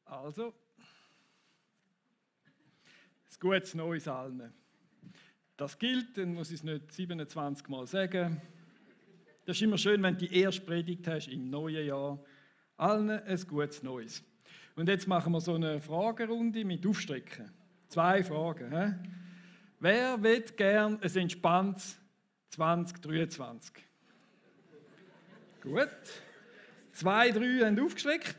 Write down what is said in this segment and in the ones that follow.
Also, ein gutes Neues allen. Das gilt, dann muss ich es nicht 27 Mal sagen. Das ist immer schön, wenn du die erste Predigt hast im neuen Jahr. Allen ein gutes Neues. Und jetzt machen wir so eine Fragerunde mit Aufstrecken. 2 Fragen. He? Wer will gern ein entspanntes 2023? Gut. 2, 3 haben aufgestreckt.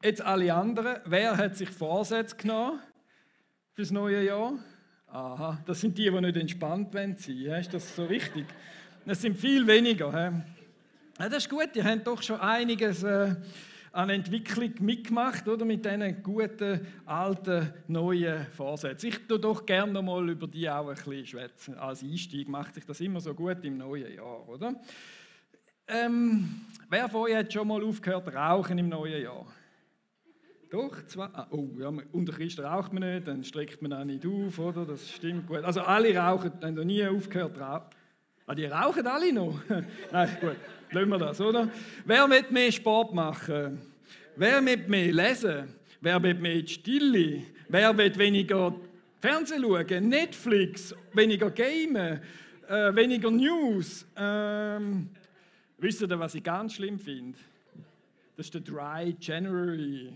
Jetzt alle anderen. Wer hat sich Vorsätze genommen für das neue Jahr? Aha, das sind die nicht entspannt sein wollen. Ist das so richtig? Das sind viel weniger. Ja, das ist gut, die haben doch schon einiges an Entwicklung mitgemacht, oder? Mit diesen guten, alten, neuen Vorsätzen. Ich tue doch gerne noch mal über die auch ein bisschen schwätzen. Als Einstieg macht sich das immer so gut im neuen Jahr, oder? Wer von euch hat schon mal aufgehört zu rauchen im neuen Jahr? Doch, 2. Ja, unter Christen raucht man nicht, dann streckt man auch nicht auf, oder? Das stimmt gut. Also alle rauchen, haben noch nie aufgehört zu rauchen. Ah, die rauchen alle noch? Nein, gut, lassen wir das, oder? Wer will mehr Sport machen? Wer will mehr lesen? Wer will mehr in die Stille? Wer will weniger Fernsehen schauen? Netflix? Weniger Gamen? Weniger News? Wisst ihr, was ich ganz schlimm finde? Das ist der Dry January.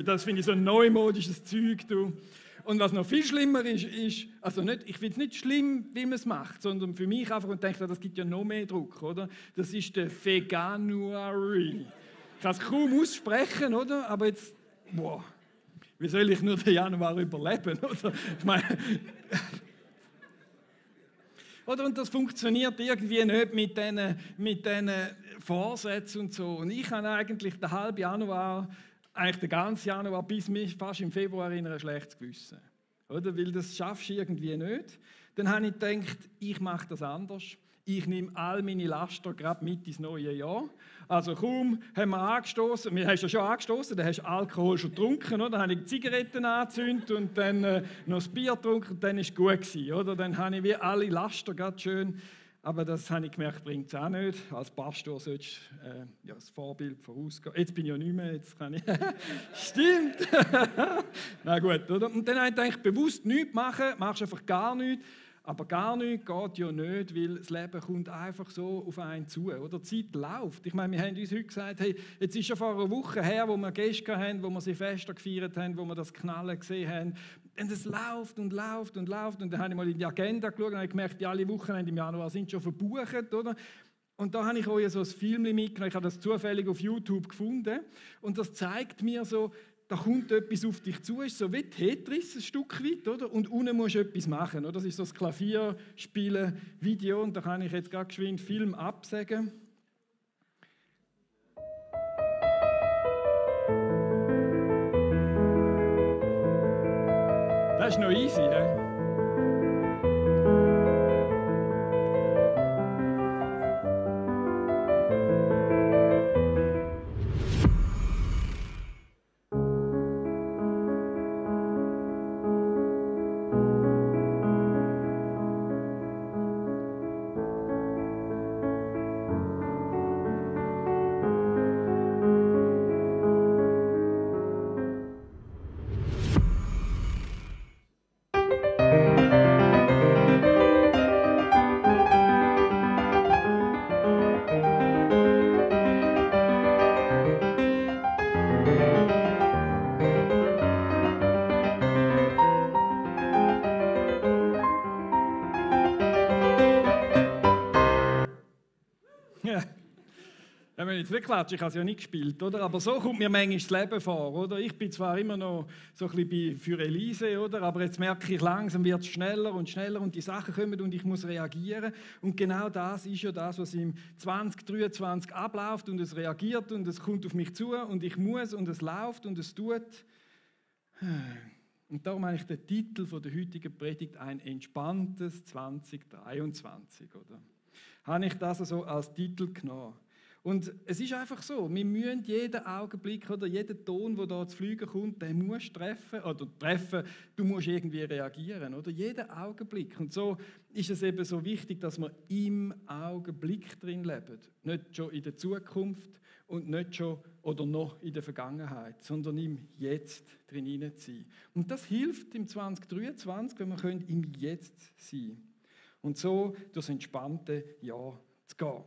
Das finde ich so ein neumodisches Zeug. Du. Und was noch viel schlimmer ist also nicht, ich finde es nicht schlimm, wie man es macht, sondern für mich einfach und denke, das gibt ja noch mehr Druck, oder? Das ist der Veganuary. Ich kann es kaum aussprechen, oder? Aber jetzt, boah, wie soll ich nur den Januar überleben, oder? Ich meine, oder? Und das funktioniert irgendwie nicht mit diesen Vorsätzen und so. Und ich habe eigentlich den halben Januar, eigentlich den ganzen Januar bis fast im Februar in ein schlechtes Gewissen. Oder? Weil das schaffst du irgendwie nicht. Dann habe ich gedacht, ich mache das anders. Ich nehme all meine Laster gerade mit ins neue Jahr. Also kaum haben wir angestoßen, wir haben ja schon angestoßen, dann hast du Alkohol schon getrunken, oder? Dann habe ich die Zigaretten angezündet und dann noch das Bier getrunken und dann war es gut gewesen, oder? Dann habe ich wie alle Laster gerade schön, aber das habe ich gemerkt, bringt es auch nicht. Als Pastor solltest du das Vorbild vorausgehen. Jetzt bin ich ja nicht mehr, jetzt kann ich... Stimmt! Na gut, oder? Und dann habe ich gedacht, bewusst nichts machen, machst du einfach gar nichts. Aber gar nichts geht ja nicht, weil das Leben kommt einfach so auf einen zu. Oder? Die Zeit läuft. Ich meine, wir haben uns heute gesagt, hey, jetzt ist schon vor einer Woche her, wo wir Gäste hatten, wo wir Silvester gefeiert haben, wo wir das Knallen gesehen haben. Und es läuft und läuft und läuft. Und dann habe ich mal in die Agenda geschaut und habe gemerkt, alle Wochenende im Januar sind schon verbucht. Oder? Und da habe ich euch so ein Film mitgenommen. Ich habe das zufällig auf YouTube gefunden. Und das zeigt mir so, da kommt etwas auf dich zu, ist so wie Tetris ein Stück weit, oder? Und unten musst du etwas machen, oder? Das ist so das Klavierspielen, Video, und da kann ich jetzt gerade geschwind Film absagen. Das ist noch easy, he? Wenn man jetzt nicht klatscht, ich habe es ja nicht gespielt, oder? Aber so kommt mir manchmal das Leben vor, oder? Ich bin zwar immer noch so ein bisschen für Elise, oder? Aber jetzt merke ich, langsam wird es schneller und schneller und die Sachen kommen und ich muss reagieren. Und genau das ist ja das, was im 2023 abläuft und es reagiert und es kommt auf mich zu und ich muss und es läuft und es tut. Und darum habe ich den Titel von der heutigen Predigt ein entspanntes 2023, oder? Habe ich das also als Titel genommen. Und es ist einfach so, wir müssen jeden Augenblick oder jeden Ton, der da zu fliegen kommt, den musst du treffen, du musst irgendwie reagieren, oder? Jeden Augenblick. Und so ist es eben so wichtig, dass wir im Augenblick drin leben. Nicht schon in der Zukunft und nicht schon oder noch in der Vergangenheit, sondern im Jetzt drin zu sein. Und das hilft im 2023, wenn wir im Jetzt sein können. Und so durch das entspannte Jahr zu gehen.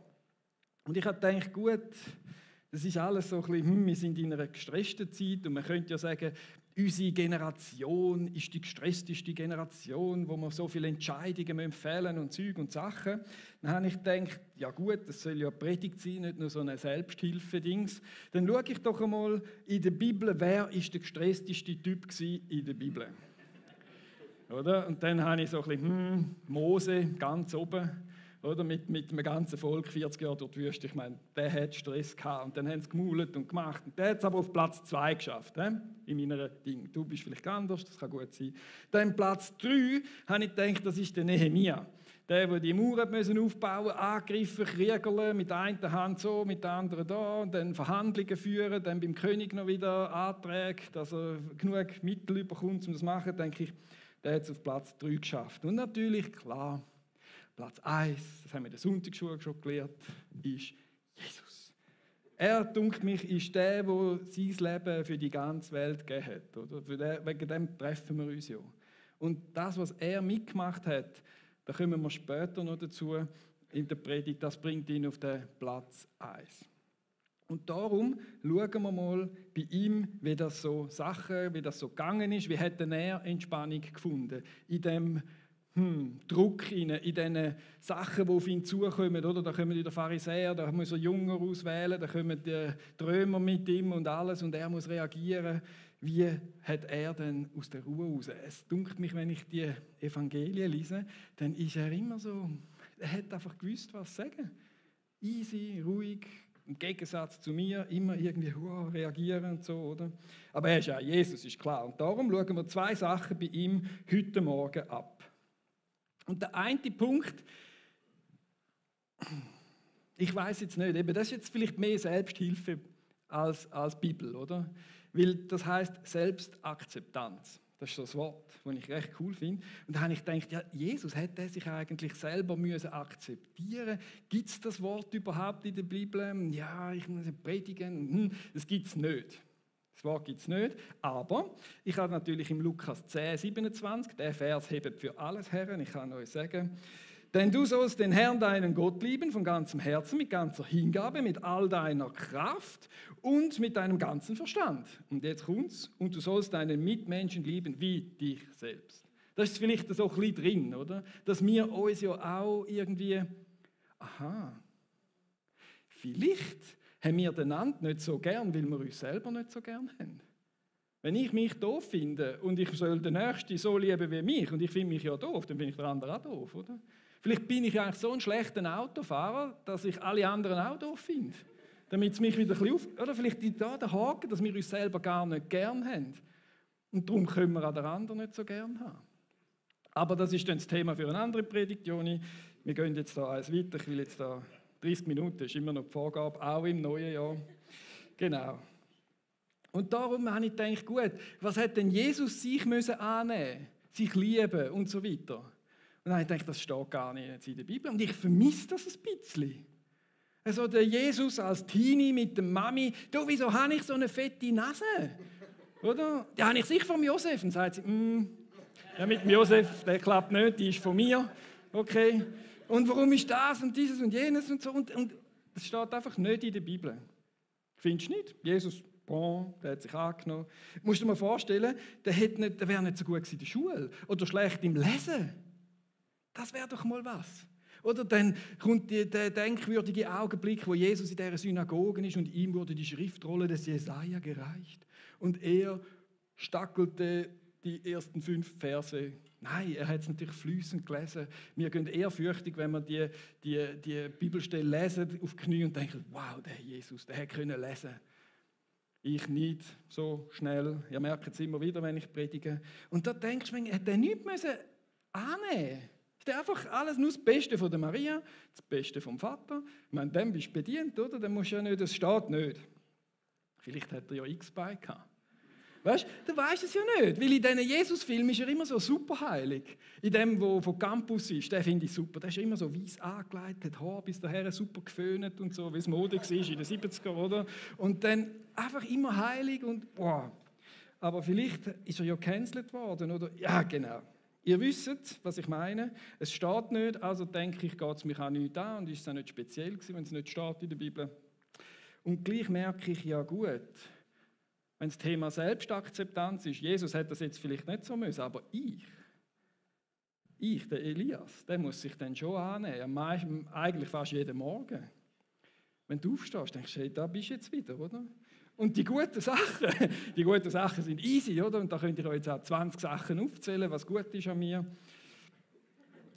Und ich habe gedacht, gut, das ist alles so ein bisschen, wir sind in einer gestressten Zeit und man könnte ja sagen, unsere Generation ist die gestressteste Generation, wo wir so viele Entscheidungen fällen und Zeug und Sachen. Dann habe ich gedacht, ja gut, das soll ja Predigt sein, nicht nur so ein Selbsthilfe-Dings. Dann schaue ich doch einmal in der Bibel, wer ist der gestressteste Typ in der Bibel. Oder? Und dann habe ich so ein bisschen, Mose ganz oben. Oder? Mit einem ganzen Volk 40 Jahre durch die Wüste. Ich meine, der hat Stress gehabt. Und dann haben sie gemaulet und gemacht. Und der hat es aber auf Platz 2 geschafft. In meiner Ding. Du bist vielleicht anders, das kann gut sein. Dann Platz 3 habe ich gedacht, das ist der Nehemia. Der die Mauer aufbauen musste, angegriffen, kriegerle, mit der einen Hand so, mit der anderen da. Und dann Verhandlungen führen, dann beim König noch wieder Anträge, dass er genug Mittel bekommt, um das zu machen. Denke ich, der hat es auf Platz 3 geschafft. Und natürlich, klar, Platz 1, das haben wir in der Sonntagsschule schon gelernt, ist Jesus. Er, denkt mich, ist der sein Leben für die ganze Welt gegeben hat. Oder? Wegen dem treffen wir uns ja. Und das, was er mitgemacht hat, da kommen wir später noch dazu in der Predigt, das bringt ihn auf den Platz 1. Und darum schauen wir mal bei ihm, wie das so gegangen ist, wie hat er Entspannung gefunden in dem Druck, in diesen Sachen, die auf ihn zukommen. Oder? Da kommen die Pharisäer, da muss er Jünger auswählen, da kommen die Römer mit ihm und alles und er muss reagieren. Wie hat er denn aus der Ruhe raus? Es dunkelt mich, wenn ich die Evangelien lese, dann ist er immer so, er hat einfach gewusst, was sagen. Easy, ruhig, im Gegensatz zu mir, immer irgendwie reagieren und so, oder? Aber er ist ja Jesus, ist klar. Und darum schauen wir 2 Sachen bei ihm heute Morgen ab. Und der eine Punkt, ich weiß jetzt nicht, eben, das ist jetzt vielleicht mehr Selbsthilfe als Bibel, oder? Weil das heißt Selbstakzeptanz. Das ist so das Wort, das ich recht cool finde. Und da habe ich gedacht, ja, Jesus hätte sich eigentlich selber akzeptieren. Gibt es das Wort überhaupt in der Bibel? Ja, ich muss predigen. Das gibt es nicht. Das Wort gibt es nicht, aber ich habe natürlich im Lukas 10, 27, der Vers hebt für alles her. Ich kann euch sagen, denn du sollst den Herrn, deinen Gott, lieben, von ganzem Herzen, mit ganzer Hingabe, mit all deiner Kraft und mit deinem ganzen Verstand. Und jetzt kommt's, und du sollst deinen Mitmenschen lieben wie dich selbst. Das ist vielleicht so ein bisschen drin, oder? Dass wir uns ja auch irgendwie, vielleicht haben wir den anderen nicht so gern, weil wir uns selber nicht so gern haben. Wenn ich mich doof finde und ich soll den Nächsten so lieben wie mich und ich finde mich ja doof, dann bin ich der andere auch doof, oder? Vielleicht bin ich eigentlich so ein schlechter Autofahrer, dass ich alle anderen auch doof finde. Damit es mich wieder ein bisschen oder vielleicht da der Haken, dass wir uns selber gar nicht gern haben. Und darum können wir auch den anderen nicht so gern haben. Aber das ist dann das Thema für eine andere Predigt, Joni. Wir gehen jetzt da eins weiter. Ich will jetzt da 30 Minuten, ist immer noch die Vorgabe, auch im neuen Jahr. Genau. Und darum habe ich gedacht, gut, was hat denn Jesus sich annehmen müssen? Sich lieben und so weiter. Und dann habe ich gedacht, das steht gar nicht in der Bibel. Und ich vermisse das ein bisschen. Also der Jesus als Teenie mit der Mami, du, wieso habe ich so eine fette Nase? Oder? Die habe ich sicher vom Josef. Und sagt sie, ja, mit dem Josef, der klappt nicht, die ist von mir. Okay. Und warum ist das und dieses und jenes und so? Und das steht einfach nicht in der Bibel. Findest du nicht? Jesus, der hat sich angenommen. Musst du dir mal vorstellen, der wäre nicht so gut in der Schule oder schlecht im Lesen. Das wäre doch mal was. Oder dann kommt der denkwürdige Augenblick, wo Jesus in dieser Synagoge ist und ihm wurde die Schriftrolle des Jesaja gereicht. Und er stackelte die ersten 5 Verse. Nein, er hat es natürlich fließend gelesen. Wir gehen ehrfürchtig, wenn wir die Bibelstelle lesen, auf die Knie und denken, wow, der Jesus, der hätte lesen können. Ich nicht so schnell. Ihr merkt es immer wieder, wenn ich predige. Und da denkst du, hätte er nichts annehmen müssen. Einfach alles nur das Beste von der Maria, das Beste vom Vater. Ich meine, dem bist du bedient, oder? Dann musst du ja nicht, das steht nicht. Vielleicht hat er ja X-Bike gehabt. Weißt du, du weißt es ja nicht, weil in diesen Jesus-Filmen ist er immer so superheilig. In dem, wo von Campus ist, den finde ich super. Der ist immer so weiss angelegt, hat Haar bis daher super geföhnt und so, wie es Mode war in den 70er, oder? Und dann einfach immer heilig und wow. Aber vielleicht ist er ja gecancelt worden, oder? Ja, genau. Ihr wisst, was ich meine. Es steht nicht, also denke ich, geht es mich auch nicht an und ist es auch nicht speziell gewesen, wenn es nicht steht in der Bibel. Und gleich merke ich, ja gut, wenn das Thema Selbstakzeptanz ist, Jesus hat das jetzt vielleicht nicht so müssen, aber der Elias, der muss sich dann schon annehmen, eigentlich fast jeden Morgen. Wenn du aufstehst, denkst du, hey, da bist du jetzt wieder, oder? Und die guten Sachen sind easy, oder? Und da könnt ihr euch jetzt auch 20 Sachen aufzählen, was gut ist an mir.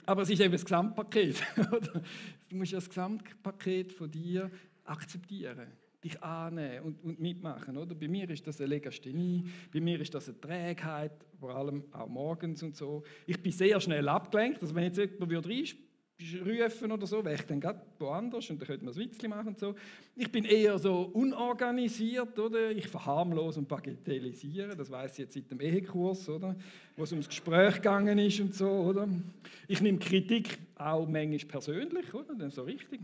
Aber es ist eben das Gesamtpaket, oder? Du musst das Gesamtpaket von dir akzeptieren, dich annehmen und mitmachen, oder? Bei mir ist das eine Legasthenie, bei mir ist das eine Trägheit, vor allem auch morgens und so. Ich bin sehr schnell abgelenkt, also wenn jetzt jemand reinrufen oder so, wäre ich dann gerade woanders und dann könnte man ein Witzchen machen und so. Ich bin eher so unorganisiert, oder? Ich verharmlose und bagatellisiere, das weiss ich jetzt seit dem Ehekurs, oder? Wo es ums Gespräch gegangen ist und so, oder? Ich nehme Kritik auch manchmal persönlich, oder? Dann so richtig.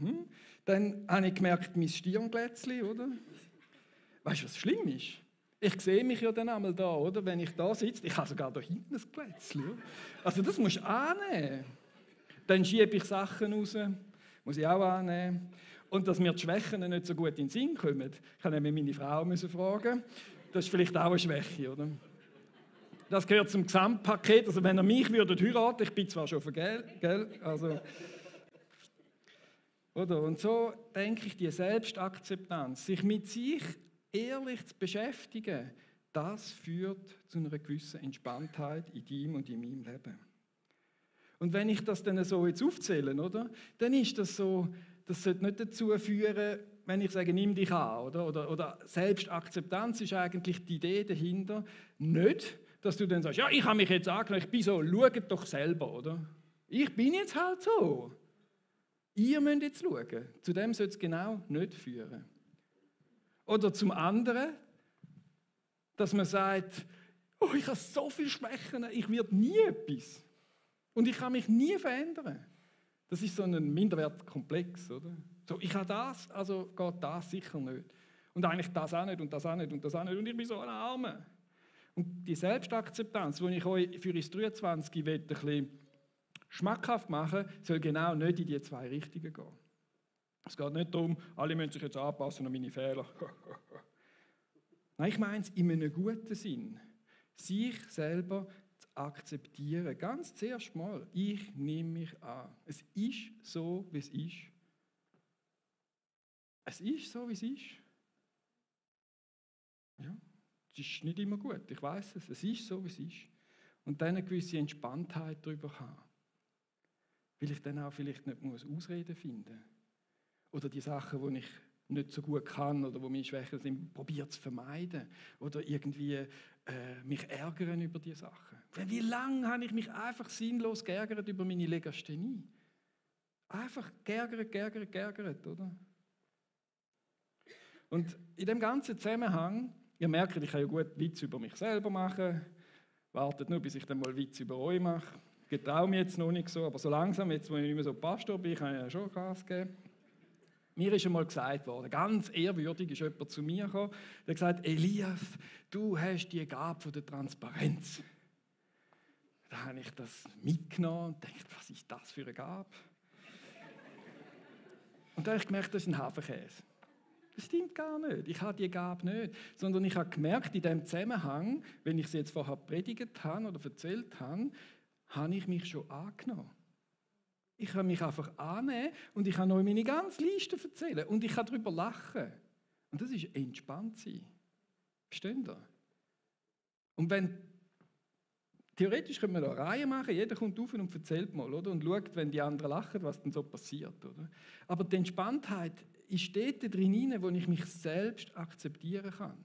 Dann habe ich gemerkt, mein Stirnglätzchen, oder? Weißt du, was schlimm ist? Ich sehe mich ja dann einmal da, oder? Wenn ich da sitze, ich habe sogar da hinten ein Glätzchen. Also das musst du annehmen. Dann schiebe ich Sachen raus, muss ich auch annehmen. Und dass mir die Schwächen nicht so gut in den Sinn kommen, kann ich meine Frau fragen. Das ist vielleicht auch eine Schwäche, oder? Das gehört zum Gesamtpaket. Also wenn ihr mich heiraten würdet, ich bin zwar schon vergelt, gell? Also, oder? Und so denke ich, die Selbstakzeptanz, sich mit sich ehrlich zu beschäftigen, das führt zu einer gewissen Entspanntheit in deinem und in meinem Leben. Und wenn ich das dann so jetzt aufzähle, oder, dann ist das so, das sollte nicht dazu führen, wenn ich sage, nimm dich an. Oder Selbstakzeptanz ist eigentlich die Idee dahinter, nicht, dass du dann sagst, ja, ich habe mich jetzt angenommen, ich bin so, schaut doch selber, oder? Ich bin jetzt halt so. Ihr müsst jetzt schauen. Zu dem soll es genau nicht führen. Oder zum anderen, dass man sagt, oh, ich habe so viele Schwächen, ich werde nie etwas. Und ich kann mich nie verändern. Das ist so ein Minderwertkomplex, oder? So, ich habe das, also geht das sicher nicht. Und eigentlich das auch nicht und das auch nicht und das auch nicht. Und ich bin so ein Armer. Und die Selbstakzeptanz, die ich euch für das 23 ein bisschen schmackhaft machen will, soll genau nicht in die zwei Richtungen gehen. Es geht nicht darum, alle müssen sich jetzt anpassen an meine Fehler. Nein, ich meine es in einem guten Sinn. Sich selber zu akzeptieren. Ganz zuerst mal, ich nehme mich an. Es ist so, wie es ist. Es ist so, wie es ist. Ja, es ist nicht immer gut, ich weiß es. Es ist so, wie es ist. Und dann eine gewisse Entspanntheit darüber haben. Weil ich dann auch vielleicht nicht Ausreden finden muss. Oder die Sachen, die ich nicht so gut kann oder wo meine Schwächen sind, probiere zu vermeiden. Oder irgendwie mich ärgern über diese Sachen. Wie lange habe ich mich einfach sinnlos geärgert über meine Legasthenie? Einfach geärgert, oder? Und in dem ganzen Zusammenhang, ihr merkt, ich kann ja gut Witze über mich selber machen. Wartet nur, bis ich dann mal Witze über euch mache. Ich getraue mich jetzt noch nicht so, aber so langsam, jetzt wo ich nicht mehr so Pastor bin, kann ich ja schon Gas geben. Mir ist einmal gesagt worden, ganz ehrwürdig ist jemand zu mir gekommen, der hat gesagt, Elias, du hast die Gabe von der Transparenz. Da habe ich das mitgenommen und gedacht, was ist das für eine Gabe? Und dann habe ich gemerkt, das ist ein Hafenkäse. Das stimmt gar nicht. Ich habe die Gabe nicht. Sondern ich habe gemerkt, in diesem Zusammenhang, wenn ich sie jetzt vorher predigt habe oder erzählt habe, habe ich mich schon angenommen. Ich kann mich einfach annehmen und ich kann euch meine ganze Liste erzählen. Und ich kann darüber lachen. Und das ist entspannt sein. Versteht ihr? Und theoretisch könnte man da eine Reihe machen, jeder kommt auf und erzählt mal, oder? Und schaut, wenn die anderen lachen, was dann so passiert, oder? Aber die Entspanntheit ist dort drin, wo ich mich selbst akzeptieren kann.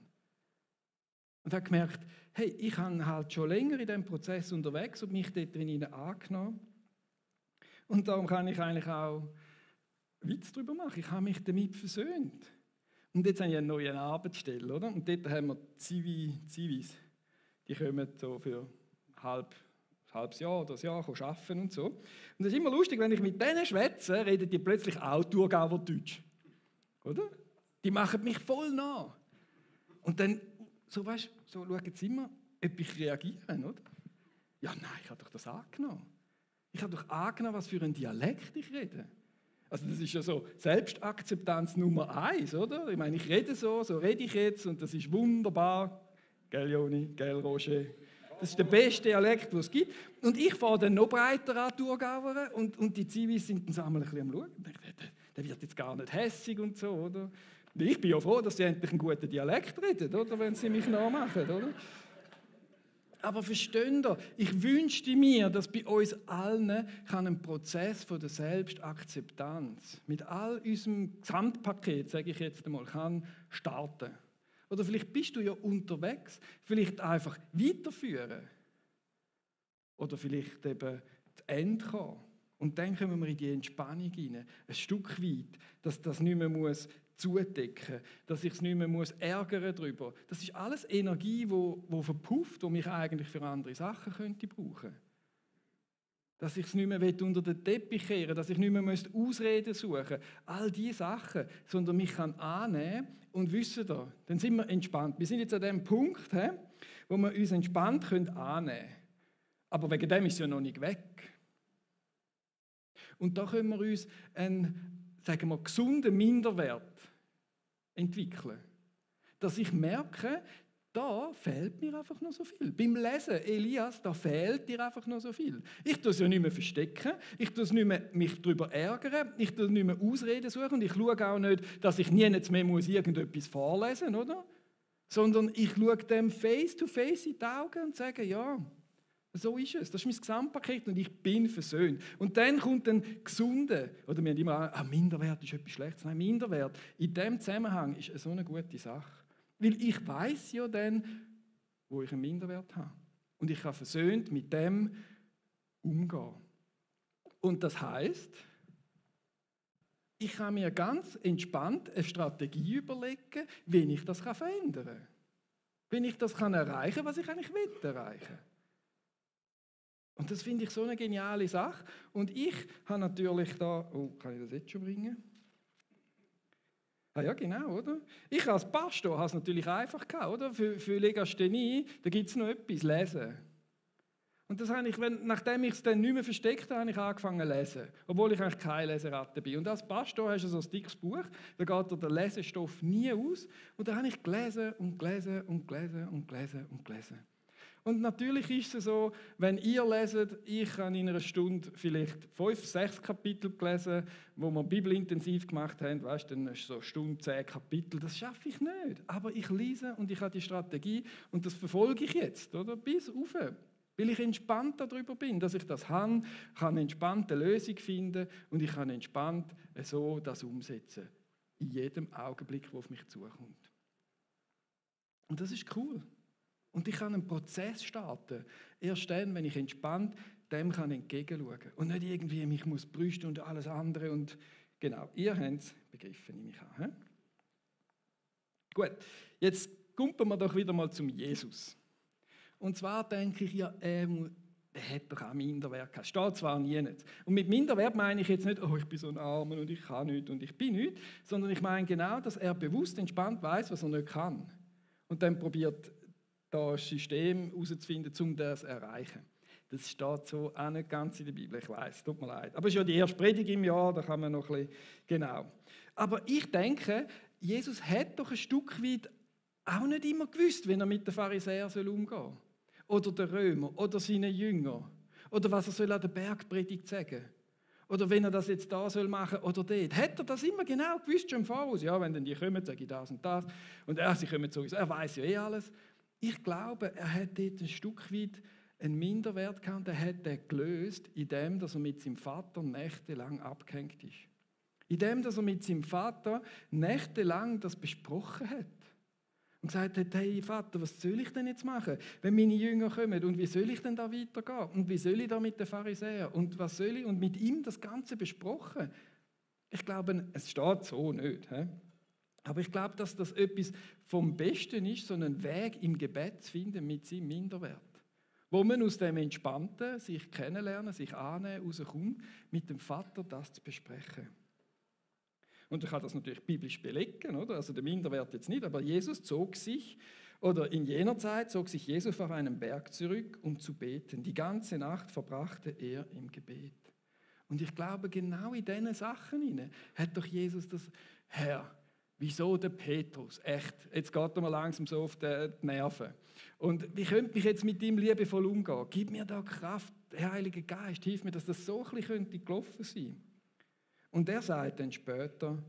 Und habe gemerkt, hey, ich bin halt schon länger in diesem Prozess unterwegs und mich dort drin angenommen. Und darum kann ich eigentlich auch Witz darüber machen. Ich habe mich damit versöhnt. Und jetzt habe ich eine neue Arbeitsstelle, oder? Und dort haben wir Zivis. Die kommen so für ein halbes Jahr oder ein Jahr arbeiten und so. Und das ist immer lustig, wenn ich mit denen schwätze, reden die plötzlich auch Thurgauer Deutsch. Oder? Die machen mich voll nach. Und dann, so weißt, so schauen sie immer, ob ich reagiere, oder? Ja, nein, ich habe doch das angenommen. Ich habe doch angenommen, was für einen Dialekt ich rede. Also das ist ja so Selbstakzeptanz Nummer 1, oder? Ich meine, ich rede so rede ich jetzt und das ist wunderbar. Gell, Joni? Gell, Roger? Das ist der beste Dialekt, den es gibt. Und ich fahre dann noch breiter an Thurgauer und die Zivis sind dann einmal ein bisschen am Schauen. Der wird jetzt gar nicht hässig und so, oder? Ich bin ja froh, dass sie endlich einen guten Dialekt reden, oder? Wenn sie mich nachmachen, oder? Aber versteht ihr, ich wünschte mir, dass bei uns allen ein Prozess von der Selbstakzeptanz mit all unserem Gesamtpaket, sage ich jetzt einmal, kann starten. Oder vielleicht bist du ja unterwegs, vielleicht einfach weiterführen. Oder vielleicht eben zu Ende kommen. Und dann kommen wir in die Entspannung hinein, ein Stück weit, dass das nicht mehr zudecken muss, dass ich es nicht mehr ärgern darüber. Das ist alles Energie, die verpufft, die mich eigentlich für andere Sachen könnte brauchen. Dass ich es nicht mehr unter den Teppich kehren, dass ich nicht mehr Ausreden suchen muss. All diese Sachen, sondern mich kann annehmen und wissen da, dann sind wir entspannt. Wir sind jetzt an dem Punkt, wo wir uns entspannt annehmen können. Aber wegen dem ist es ja noch nicht weg. Und da können wir uns einen, sagen wir, gesunden Minderwert entwickeln. Dass ich merke, da fehlt mir einfach noch so viel. Beim Lesen, Elias, da fehlt dir einfach noch so viel. Ich tue es ja nicht mehr verstecken, ich tue es nicht mehr mich darüber ärgern, ich tue nicht mehr Ausreden suchen und ich schaue auch nicht, dass ich nie mehr irgendetwas vorlesen muss, oder? Sondern ich schaue dem face to face in die Augen und sage, ja, so ist es. Das ist mein Gesamtpaket und ich bin versöhnt. Und dann kommt ein gesunder, oder wir haben immer, Minderwert ist etwas Schlechtes. Nein, Minderwert in diesem Zusammenhang ist so eine gute Sache. Weil ich weiß ja dann, wo ich einen Minderwert habe. Und ich kann versöhnt mit dem umgehen. Und das heisst, ich kann mir ganz entspannt eine Strategie überlegen, wie ich das verändern kann. Wie ich das erreichen kann, was ich eigentlich erreichen will. Und das finde ich so eine geniale Sache. Und ich habe natürlich da, kann ich das jetzt schon bringen? Ah ja, genau, oder? Ich als Pastor habe es natürlich einfach gehabt, oder? Für Legasthenie, da gibt es noch etwas, Lesen. Und das habe ich, nachdem ich es dann nicht mehr versteckt habe, habe ich angefangen zu lesen. Obwohl ich eigentlich keine Leseratte bin. Und als Pastor hast du so ein dickes Buch, da geht dir der Lesestoff nie aus. Und da habe ich gelesen und gelesen und gelesen und gelesen und gelesen. Und natürlich ist es so, wenn ihr leset, ich habe in einer Stunde vielleicht 5, 6 Kapitel gelesen, wo wir bibelintensiv gemacht haben, weißt, dann ist so eine Stunde 10 Kapitel, das schaffe ich nicht. Aber ich lese und ich habe die Strategie und das verfolge ich jetzt, oder? Bis rauf, weil ich entspannt darüber bin, dass ich das habe, kann eine entspannte Lösung finden und ich kann entspannt so das umsetzen. In jedem Augenblick, der auf mich zukommt. Und das ist cool. Und ich kann einen Prozess starten. Erst dann, wenn ich entspannt dem kann entgegenschauen. Und nicht irgendwie, mich muss brüsten und alles andere. Und genau, ihr habt es begriffen, nehme ich an. He? Gut, jetzt kommen wir doch wieder mal zum Jesus. Und zwar denke ich, ja, der hat doch auch Minderwert gehabt. Steht zwar nie nicht. Und mit Minderwert meine ich jetzt nicht, ich bin so ein Armer und ich kann nicht und ich bin nicht, sondern ich meine genau, dass er bewusst entspannt weiß, was er nicht kann. Und dann probiert das System herauszufinden, um das zu erreichen. Das steht so auch nicht ganz in der Bibel, ich weiss, tut mir leid. Aber es ist ja die erste Predigt im Jahr, da kann man noch ein bisschen, genau. Aber ich denke, Jesus hat doch ein Stück weit auch nicht immer gewusst, wie er mit den Pharisäern umgehen soll. Oder den Römer, oder seinen Jüngern. Oder was er soll an der Bergpredigt sagen. Oder wenn er das jetzt da soll machen oder dort. Hat er das immer genau gewusst, schon im Voraus? Ja, wenn dann die kommen, sage ich das und das. Und sie kommen sowieso, er weiß ja alles. Ich glaube, er hat dort ein Stück weit einen Minderwert gehabt, er hat den gelöst, indem er mit seinem Vater nächtelang abgehängt ist. Indem er mit seinem Vater nächtelang das besprochen hat. und gesagt hat, hey Vater, was soll ich denn jetzt machen, wenn meine Jünger kommen und wie soll ich denn da weitergehen und wie soll ich da mit den Pharisäern und was soll ich und mit ihm das Ganze besprochen. Ich glaube, es steht so nicht. He? Aber ich glaube, dass das etwas vom Besten ist, so einen Weg im Gebet zu finden mit seinem Minderwert. Wo man aus dem Entspannten, sich kennenlernen, sich annehmen, rauskommt, mit dem Vater das zu besprechen. Und ich kann das natürlich biblisch belegen, oder? Also der Minderwert jetzt nicht, aber Jesus zog sich, oder in jener Zeit zog sich Jesus auf einen Berg zurück, um zu beten. Die ganze Nacht verbrachte er im Gebet. Und ich glaube, genau in diesen Sachen hinein hat doch Jesus das, Herr, wieso der Petrus? Echt, jetzt geht er mal langsam so auf die Nerven. Und wie könnte ich jetzt mit ihm liebevoll umgehen? Gib mir da Kraft, Herr Heiliger Geist, hilf mir, dass das so ein bisschen gelaufen sein könnte. Und er sagt dann später,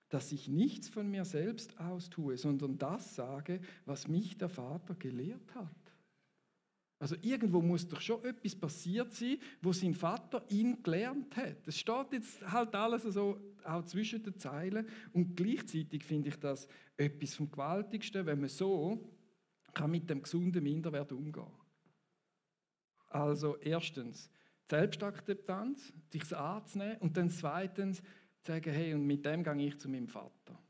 dass ich nichts von mir selbst austue, sondern das sage, was mich der Vater gelehrt hat. Also irgendwo muss doch schon etwas passiert sein, wo sein Vater ihn gelernt hat. Das steht jetzt halt alles so auch zwischen den Zeilen und gleichzeitig finde ich das etwas vom Gewaltigsten, wenn man so kann mit dem gesunden Minderwert umgehen. Also erstens Selbstakzeptanz, sich anzunehmen und dann zweitens zu sagen, hey, und mit dem gehe ich zu meinem Vater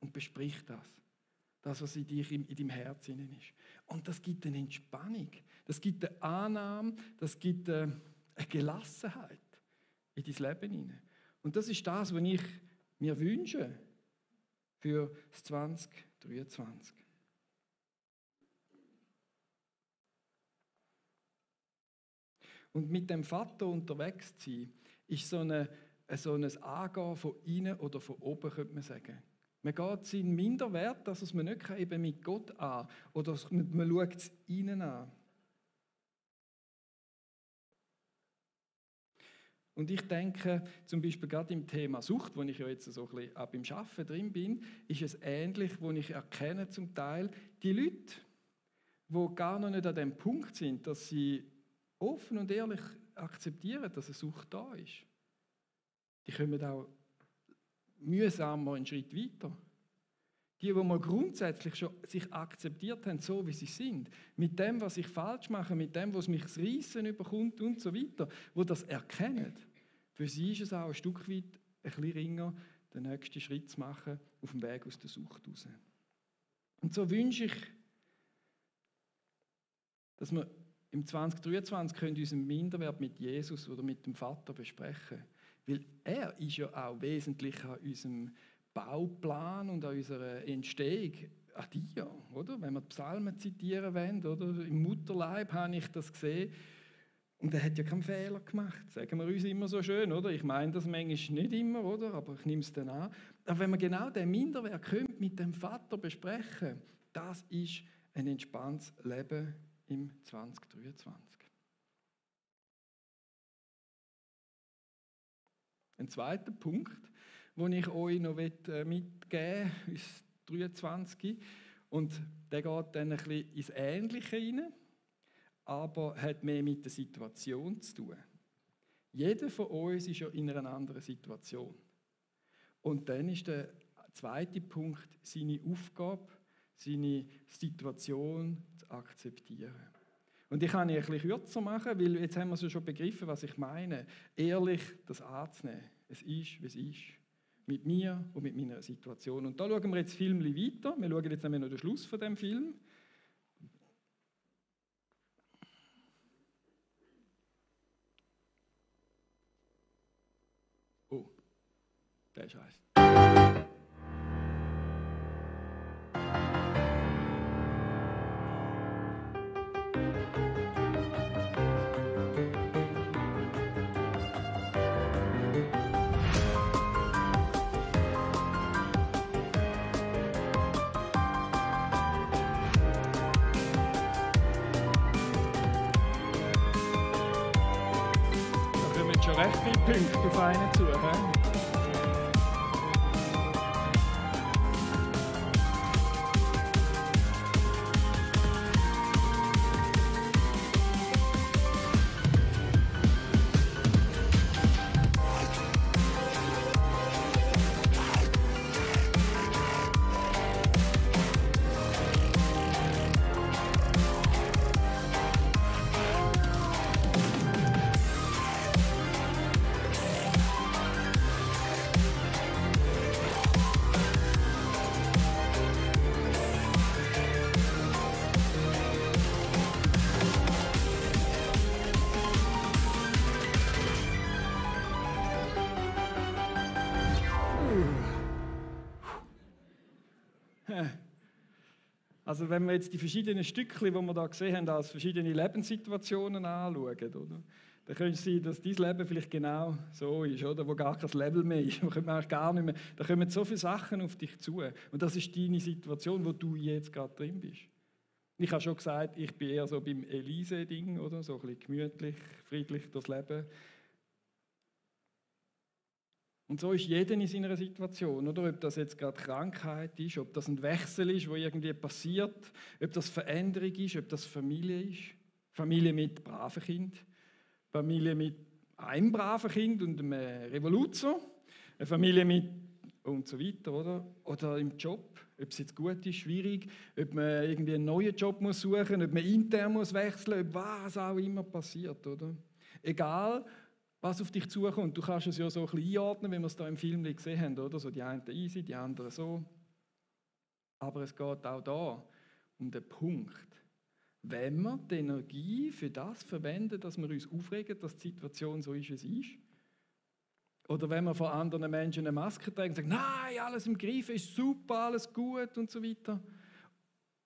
und besprich das, was in dir, in deinem Herzen ist. Und das gibt eine Entspannung, das gibt eine Annahme, das gibt eine Gelassenheit in dein Leben hinein. Und das ist das, was ich mir wünsche für das 2023. Und mit dem Vater unterwegs zu sein, ist so ein Angehen von innen oder von oben, könnte man sagen. Man geht seinen Minderwert, dass man nicht eben mit Gott an oder man schaut es innen an. Und ich denke, zum Beispiel gerade im Thema Sucht, wo ich ja jetzt so ein bisschen ab im Arbeiten drin bin, ist es ähnlich, wo ich erkenne zum Teil, die Leute, die gar noch nicht an dem Punkt sind, dass sie offen und ehrlich akzeptieren, dass eine Sucht da ist. Die kommen auch mühsamer einen Schritt weiter. Die mal grundsätzlich schon sich akzeptiert haben, so wie sie sind, mit dem, was ich falsch mache, mit dem, was mich das Reissen überkommt und so weiter, wo das erkennen, für sie ist es auch ein Stück weit ein bisschen ringer, den nächsten Schritt zu machen auf dem Weg aus der Sucht raus. Und so wünsche ich, dass wir im 2023 unseren Minderwert mit Jesus oder mit dem Vater besprechen. Weil er ist ja auch wesentlich an unserem Bauplan und an unserer Entstehung, an dir, oder? Wenn wir die Psalmen zitieren wollen, oder? Im Mutterleib habe ich das gesehen. Und er hat ja keinen Fehler gemacht. Sagen wir uns immer so schön, oder? Ich meine das manchmal nicht immer, oder? Aber ich nehme es dann an. Aber wenn wir genau den Minderwert können, mit dem Vater besprechen, das ist ein entspanntes Leben im 2023. Ein zweiter Punkt, den ich euch noch mitgeben will, ist 23. Und der geht dann ein bisschen ins Ähnliche hinein, aber hat mehr mit der Situation zu tun. Jeder von uns ist ja in einer anderen Situation. Und dann ist der zweite Punkt, seine Aufgabe, seine Situation zu akzeptieren. Und ich kann ihn ein bisschen kürzer machen, weil jetzt haben wir es schon begriffen, was ich meine. Ehrlich das anzunehmen. Es ist, wie es ist. Mit mir und mit meiner Situation. Und da schauen wir jetzt Film weiter. Wir schauen jetzt nämlich noch den Schluss von dem Film. Oh, der Scheiß. Schon recht viele Punkte auf einen zu. Also wenn wir jetzt die verschiedenen Stückchen, die wir da gesehen haben, als verschiedene Lebenssituationen anschauen, oder? Dann könnte es sein, dass dein Leben vielleicht genau so ist, oder? Wo gar kein Level mehr ist. Gar nicht mehr. Da kommen so viele Sachen auf dich zu. Und das ist deine Situation, wo du jetzt gerade drin bist. Ich habe schon gesagt, ich bin eher so beim Elise-Ding, oder? So ein bisschen gemütlich, friedlich durchs Leben. Und so ist jeder in seiner Situation, oder? Ob das jetzt gerade Krankheit ist, ob das ein Wechsel ist, wo irgendwie passiert, ob das Veränderung ist, ob das Familie ist. Familie mit braven Kind, Familie mit einem braven Kind und einem Revoluzer, eine Familie mit und so weiter, oder? Oder im Job, ob es jetzt gut ist, schwierig, ob man irgendwie einen neuen Job muss suchen, ob man intern muss wechseln, ob was auch immer passiert, oder? Egal, was auf dich zukommt. Du kannst es ja so ein bisschen einordnen, wie wir es da im Film gesehen haben, oder? So die einen easy, die anderen so. Aber es geht auch da um den Punkt. Wenn wir die Energie für das verwenden, dass wir uns aufregen, dass die Situation so ist, wie sie ist, oder wenn wir von anderen Menschen eine Maske tragen und sagen, nein, alles im Griff, ist super, alles gut und so weiter.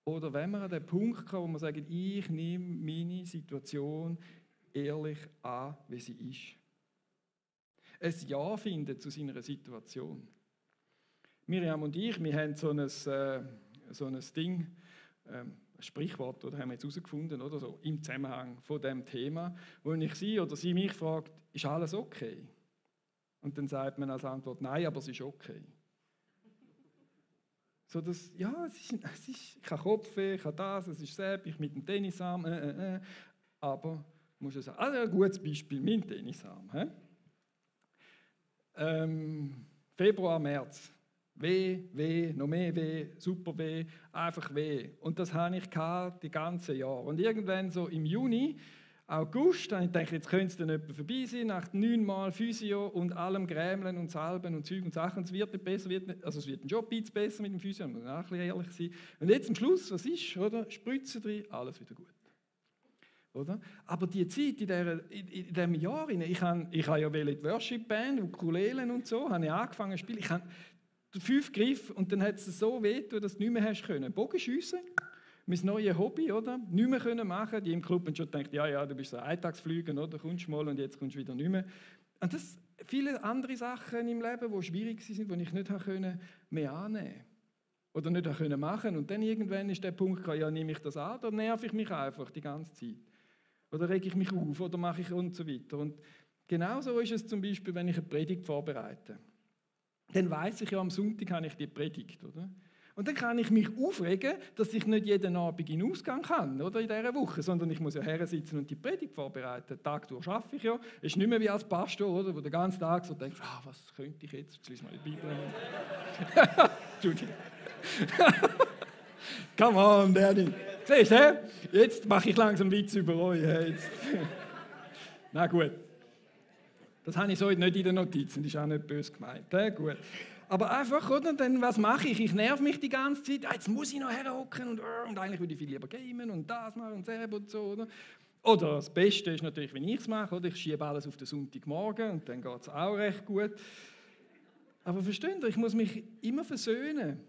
Oder wenn wir an den Punkt kommen, wo wir sagen, ich nehme meine Situation ehrlich an, wie sie ist. Ein Ja finden zu seiner Situation. Miriam und ich, wir haben so ein Ding, ein Sprichwort, oder haben wir jetzt herausgefunden, oder so im Zusammenhang von dem Thema, wo ich sie oder sie mich fragt, ist alles okay? Und dann sagt man als Antwort, nein, aber es ist okay. So das, ja, es ist, ich habe Kopfweh, ich habe das, es ist selbst, ich mit dem Tennisarm, aber muss ich sagen, also ein gutes Beispiel, mein Tennisarm. Februar, März. Weh, noch mehr weh, super weh, einfach weh. Und das hatte ich die ganze Jahr. Und irgendwann so im Juni, August, dann dachte ich, jetzt könnte es dann etwa vorbei sein, nach 9 Mal Physio und allem Grämeln und Salben und Zeug und Sachen. Es wird nicht besser, es wird ein Job jetzt besser mit dem Physio, muss man auch ein bisschen ehrlich sein. Und jetzt am Schluss, was ist, oder? Spritzen drin, alles wieder gut. Oder? Aber die Zeit in diesem Jahr, ich habe ja die Worship-Band, Ukulelen und so, habe ich angefangen zu spielen. Ich habe 5 Griffe und dann hat es so wehgetan, dass du nicht mehr hast können. Bogenschiessen, mein neues Hobby, oder? Nicht mehr können machen. Die im Club haben schon gedacht, ja, du bist so ein Eintagsflüger, oder? Kommst mal und jetzt kommst du wieder nicht mehr. Und das viele andere Sachen im Leben, die schwierig sind, die ich nicht mehr annehmen konnte. Oder nicht machen konnte. Und dann irgendwann ist der Punkt, ja, nehme ich das an, oder nerv ich mich einfach die ganze Zeit. Oder rege ich mich auf, oder mache ich und so weiter. Und genauso ist es zum Beispiel, wenn ich eine Predigt vorbereite. Dann weiss ich ja, am Sonntag habe ich die Predigt, oder? Und dann kann ich mich aufregen, dass ich nicht jeden Abend in den Ausgang kann, oder, in dieser Woche, sondern ich muss ja hersitzen und die Predigt vorbereiten. Den Tag durch arbeite ich ja. Es ist nicht mehr wie als Pastor, oder, wo den ganzen Tag so denkst, was könnte ich jetzt lese mal die Bibel. Entschuldigung. Come on, Danny. Siehst du, jetzt mache ich langsam Witz über euch. Jetzt. Na gut. Das habe ich so nicht in den Notizen, das ist auch nicht böse gemeint. Gut. Aber einfach, oder? Dann, was mache ich? Ich nerv mich die ganze Zeit. Jetzt muss ich noch herhocken und eigentlich würde ich viel lieber gamen und das machen und selber und so. Oder das Beste ist natürlich, wenn ich es mache. Oder? Ich schiebe alles auf den Sonntagmorgen und dann geht es auch recht gut. Aber versteht ihr, ich muss mich immer versöhnen.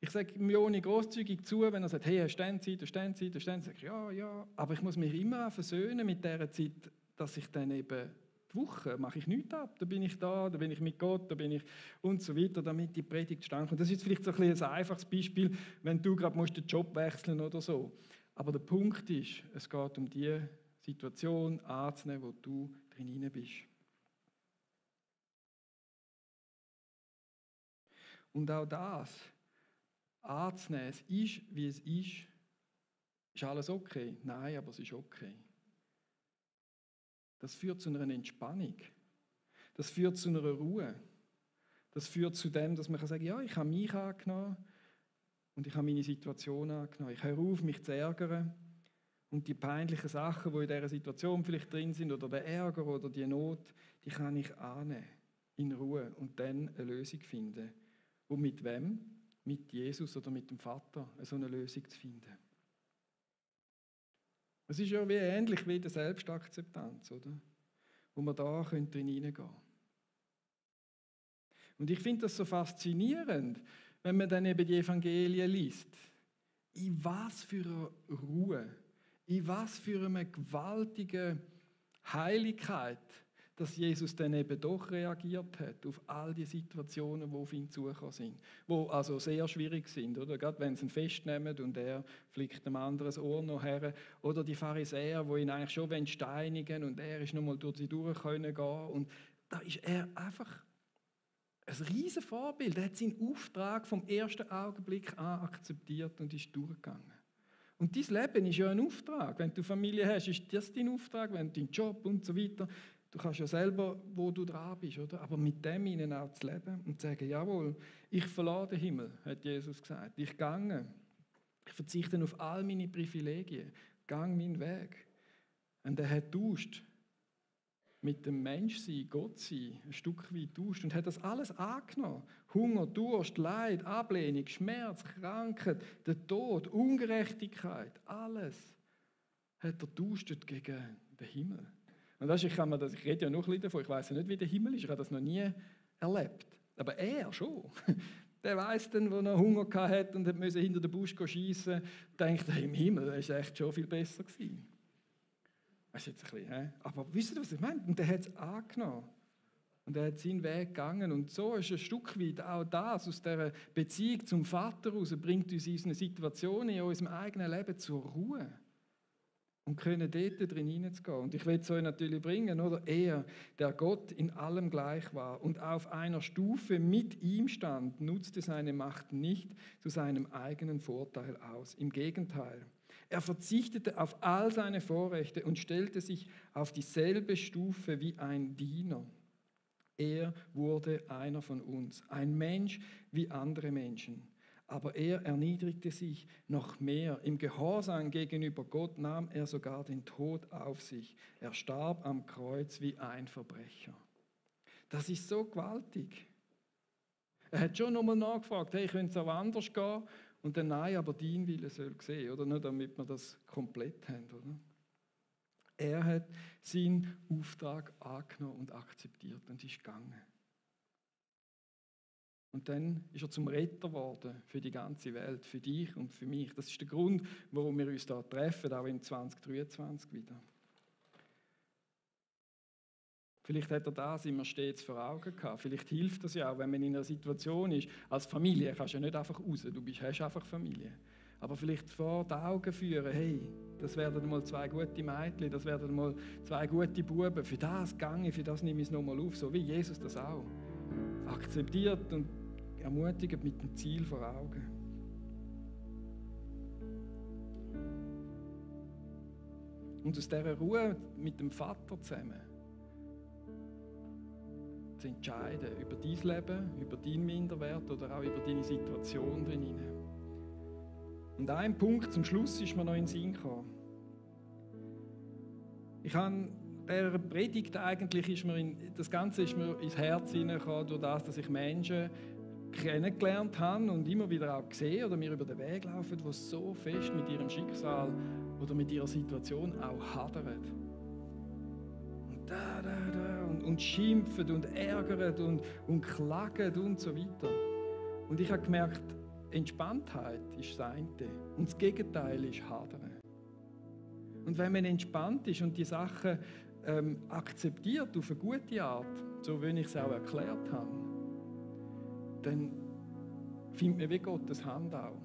Ich sage ihm Joni grosszügig zu, wenn er sagt, hey, hast du Zeit, sage ich, ja. Aber ich muss mich immer versöhnen mit dieser Zeit, dass ich dann eben die Woche mache ich nichts ab. Da bin ich da bin ich mit Gott, da bin ich und so weiter, damit die Predigt stand. Und das ist jetzt vielleicht so ein einfaches Beispiel, wenn du gerade den Job wechseln oder so. Aber der Punkt ist, es geht um die Situation anzunehmen, wo du drin bist. Und auch das anzunehmen, es ist, wie es ist. Ist alles okay? Nein, aber es ist okay. Das führt zu einer Entspannung. Das führt zu einer Ruhe. Das führt zu dem, dass man sagen kann, ja, ich habe mich angenommen und ich habe meine Situation angenommen. Ich höre auf, mich zu ärgern. Und die peinlichen Sachen, die in dieser Situation vielleicht drin sind, oder der Ärger oder die Not, die kann ich annehmen, in Ruhe und dann eine Lösung finden. Und mit wem? Mit Jesus oder mit dem Vater so eine Lösung zu finden. Es ist ja ähnlich wie die Selbstakzeptanz, oder? Wo man da drin hineingehen können. Und ich finde das so faszinierend, wenn man dann eben die Evangelien liest. In was für eine Ruhe, in was für eine gewaltige Heiligkeit, dass Jesus dann eben doch reagiert hat auf all die Situationen, die auf ihn zugekommen sind, die also sehr schwierig sind, oder? Gerade wenn sie ihn festnehmen und er flickt einem anderen das Ohr noch her, oder die Pharisäer, die ihn eigentlich schon steinigen und er ist noch mal durch sie durch können gehen, und da ist er einfach ein riesen Vorbild. Er hat seinen Auftrag vom ersten Augenblick an akzeptiert und ist durchgegangen. Und dein Leben ist ja ein Auftrag. Wenn du Familie hast, ist das dein Auftrag, wenn du deinen Job und so weiter. Du kannst ja selber, wo du dran bist, oder? Aber mit dem ihnen auch zu leben und zu sagen, jawohl, ich verlasse den Himmel, hat Jesus gesagt. Ich gehe. Ich verzichte auf all meine Privilegien. Gang meinen Weg. Und er hat getauscht. Mit dem Menschsein, Gottsein, ein Stück weit tauscht und hat das alles angenommen. Hunger, Durst, Leid, Ablehnung, Schmerz, Krankheit, der Tod, Ungerechtigkeit, alles hat er tauscht gegen den Himmel. Und weißt, ich rede ja noch ein bisschen davon, ich weiss ja nicht, wie der Himmel ist, ich habe das noch nie erlebt. Aber er schon. Der weiss dann, wo er Hunger hatte und musste hinter den Busch schiessen, denkt er, im Himmel war es echt schon viel besser gewesen. Das ist jetzt ein bisschen, aber wisst ihr, was ich meine? Und er hat es angenommen. Und er hat seinen Weg gegangen. Und so ist ein Stück weit auch das, aus dieser Beziehung zum Vater raus, bringt uns in unsere Situationen in unserem eigenen Leben zur Ruhe. Und können dort drin hineinzugehen. Und ich will es euch natürlich bringen, oder? Er, der Gott in allem gleich war und auf einer Stufe mit ihm stand, nutzte seine Macht nicht zu seinem eigenen Vorteil aus. Im Gegenteil. Er verzichtete auf all seine Vorrechte und stellte sich auf dieselbe Stufe wie ein Diener. Er wurde einer von uns, ein Mensch wie andere Menschen. Aber er erniedrigte sich noch mehr. Im Gehorsam gegenüber Gott nahm er sogar den Tod auf sich. Er starb am Kreuz wie ein Verbrecher. Das ist so gewaltig. Er hat schon nochmal nachgefragt, hey, könnte es auch anders gehen? Und dann, nein, aber dein Wille soll sehen, oder? Nur damit wir das komplett haben, oder? Er hat seinen Auftrag angenommen und akzeptiert und ist gegangen. Und dann ist er zum Retter geworden für die ganze Welt, für dich und für mich. Das ist der Grund, warum wir uns da treffen, auch im 2023 wieder. Vielleicht hat er das immer stets vor Augen gehabt. Vielleicht hilft das ja auch, wenn man in einer Situation ist. Als Familie kannst du ja nicht einfach raus, hast einfach Familie. Aber vielleicht vor die Augen führen, hey, das werden mal 2 gute Mädchen, das werden mal 2 gute Buben. Für das gehe ich, für das nehme ich es nochmal auf, so wie Jesus das auch akzeptiert und ermutigt mit dem Ziel vor Augen. Und aus dieser Ruhe mit dem Vater zusammen zu entscheiden über dein Leben, über deinen Minderwert oder auch über deine Situation drin. Und ein Punkt zum Schluss ist mir noch in den Sinn gekommen. Ich habe der Predigt eigentlich das Ganze ist mir ins Herz hineingekommen, durch das, dass ich Menschen kennengelernt habe und immer wieder auch gesehen oder mir über den Weg laufen, die so fest mit ihrem Schicksal oder mit ihrer Situation auch hadern. Und schimpfen und ärgern und klagen und so weiter. Und ich habe gemerkt, Entspanntheit ist das eine und das Gegenteil ist Hadern. Und wenn man entspannt ist und die Sachen akzeptiert auf eine gute Art, so wie ich es auch erklärt habe, dann findet man wie Gottes Hand auch.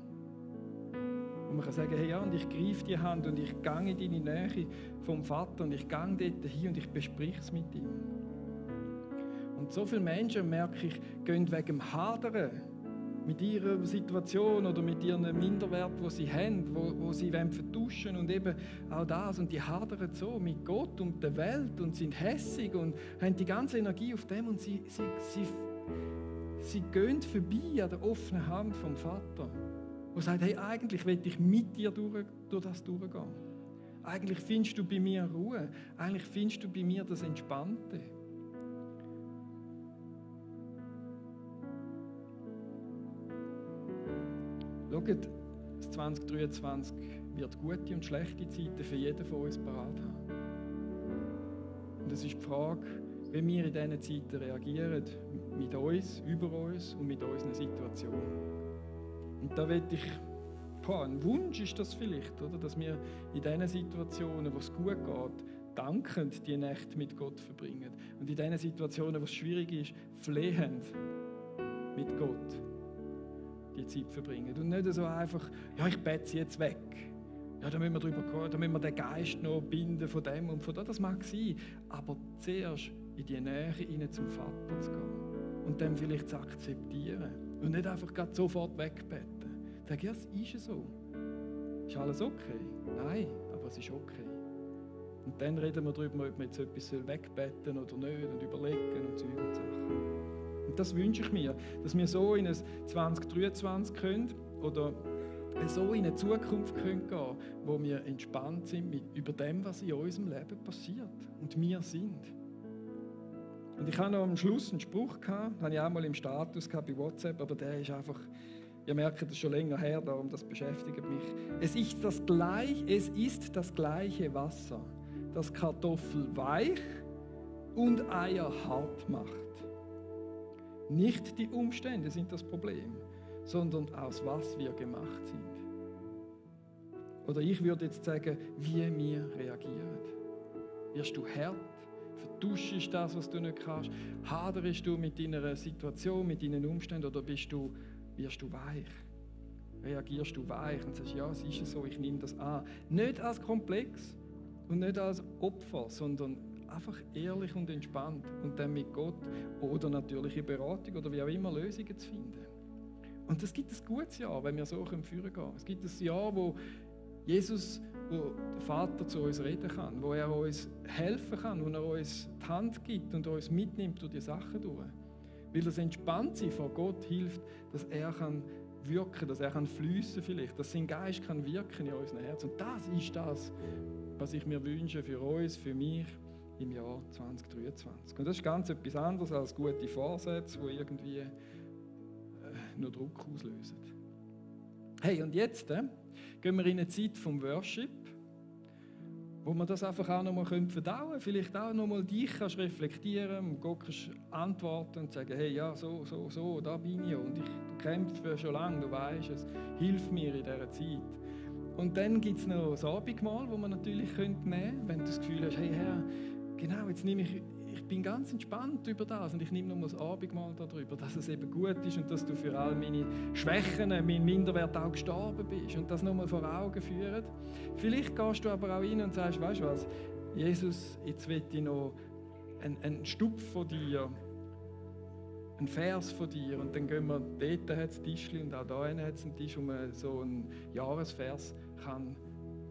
Und man kann sagen, hey, ja, und ich greife die Hand und ich gehe in deine Nähe vom Vater und ich gehe dort hin und ich bespreche es mit ihm. Und so viele Menschen, merke ich, gehen wegen dem Hadern mit ihrer Situation oder mit ihrem Minderwert, den sie haben, wo sie vertuschen und eben auch das. Und die hadern so mit Gott und der Welt und sind hässig und haben die ganze Energie auf dem und sie gehen vorbei an der offenen Hand vom Vater, der sagt, hey, eigentlich will ich mit dir durch das durchgehen. Eigentlich findest du bei mir Ruhe. Eigentlich findest du bei mir das Entspannte. Schaut, das 2023 wird gute und schlechte Zeiten für jeden von uns parat haben. Und es ist die Frage, wie wir in diesen Zeiten reagieren, mit uns, über uns und mit unseren Situationen. Und da will ich, ein Wunsch ist das vielleicht, oder? Dass wir in diesen Situationen, wo es gut geht, dankend die Nächte mit Gott verbringen. Und in diesen Situationen, wo es schwierig ist, flehend mit Gott die Zeit verbringen. Und nicht so einfach, ja, ich bete sie jetzt weg. Ja, da müssen wir drüber gehen, da müssen wir den Geist noch binden von dem und von da. Das mag sein, aber zuerst in die Nähe hinein zum Vater zu gehen und dann vielleicht zu akzeptieren und nicht einfach gerade sofort wegbeten. Sag, ja, es ist so. Ist alles okay? Nein, aber es ist okay. Und dann reden wir darüber, ob wir jetzt etwas wegbeten oder nicht und überlegen und Zeug und Sachen. Und das wünsche ich mir, dass wir so in ein 2023 können oder so in eine Zukunft können gehen, wo wir entspannt sind über dem, was in unserem Leben passiert und wir sind. Und ich habe noch am Schluss einen Spruch gehabt, den habe ich auch mal im Status gehabt bei WhatsApp, aber der ist einfach, ihr merkt, das ist schon länger her, darum das beschäftigt mich. Es ist das gleiche Wasser, das Kartoffel weich und Eier hart macht. Nicht die Umstände sind das Problem, sondern aus was wir gemacht sind. Oder ich würde jetzt sagen, wie wir reagieren. Wirst du hart? Vertuschst das, was du nicht kannst? Haderst du mit deiner Situation, mit deinen Umständen oder wirst du weich? Reagierst du weich und sagst, ja, es ist so, ich nehme das an. Nicht als Komplex und nicht als Opfer, sondern einfach ehrlich und entspannt und dann mit Gott oder natürliche Beratung oder wie auch immer Lösungen zu finden. Und es gibt ein gutes Jahr, wenn wir so führen können. Es gibt ein Jahr, wo Jesus, wo der Vater zu uns reden kann, wo er uns helfen kann, wo er uns die Hand gibt und uns mitnimmt durch die Sachen durch. Weil das Entspanntsein vor Gott hilft, dass er kann wirken, dass er kann fließen vielleicht, dass sein Geist kann wirken in unserem Herzen. Und das ist das, was ich mir wünsche für uns, für mich im Jahr 2023. Und das ist ganz etwas anderes als gute Vorsätze, die irgendwie nur Druck auslösen. Hey, und jetzt gehen wir in eine Zeit vom Worship, wo man das einfach auch noch mal verdauen können. Vielleicht auch noch mal dich kannst reflektieren und Gott kannst antworten und sagen, hey, ja, so, da bin ich und du kämpfst schon lange, du weißt es, hilf mir in dieser Zeit. Und dann gibt es noch das Abendmahl, das man natürlich nehmen könnte, wenn du das Gefühl hast, hey Herr, genau, jetzt nehme ich bin ganz entspannt über das und ich nehme noch mal das Abendmahl darüber, dass es eben gut ist und dass du für all meine Schwächen, meinen Minderwert auch gestorben bist und das noch mal vor Augen führen. Vielleicht gehst du aber auch rein und sagst, weißt du was, Jesus, jetzt will ich noch einen Stupf von dir, einen Vers von dir und dann gehen wir, dort hat es Tischchen und auch da hat es einen Tisch, wo man so einen Jahresvers kann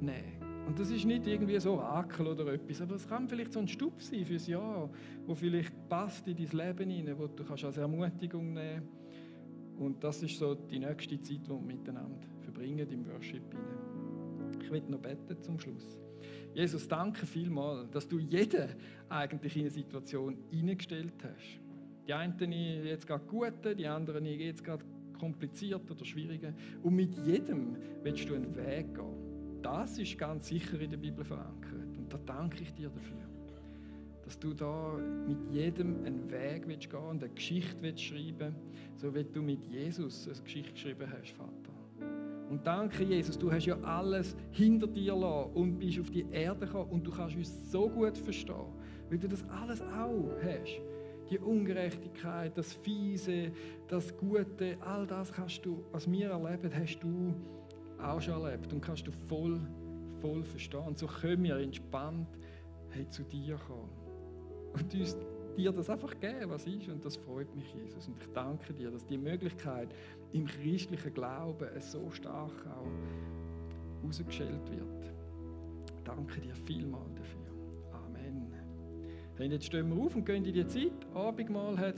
nehmen. Und das ist nicht irgendwie so Orakel oder etwas, aber es kann vielleicht so ein Stupf sein fürs Jahr, wo vielleicht passt in dein Leben hinein, wo du kannst als Ermutigung nehmen kannst. Und das ist so die nächste Zeit, die wir miteinander verbringen im Worship hinein. Ich will noch beten zum Schluss. Jesus, danke vielmals, dass du jeden eigentlich in eine Situation hineingestellt hast. Die einen jetzt gerade gute, die anderen jetzt gerade kompliziert oder schwierige. Und mit jedem willst du einen Weg gehen. Das ist ganz sicher in der Bibel verankert. Und da danke ich dir dafür, dass du da mit jedem einen Weg willst gehen und eine Geschichte willst schreiben, so wie du mit Jesus eine Geschichte geschrieben hast, Vater. Und danke, Jesus, du hast ja alles hinter dir gelassen und bist auf die Erde gekommen und du kannst uns so gut verstehen, weil du das alles auch hast. Die Ungerechtigkeit, das Fiese, das Gute, all das kannst du, was wir erleben, hast du auch schon erlebt und kannst du voll verstehen. Und so können wir entspannt zu dir kommen und uns dir das einfach geben, was ist. Und das freut mich, Jesus. Und ich danke dir, dass die Möglichkeit im christlichen Glauben so stark auch herausgestellt wird. Danke dir vielmals dafür. Amen. Hey, jetzt stehen wir auf und gehen in die Zeit. Abendmahl hat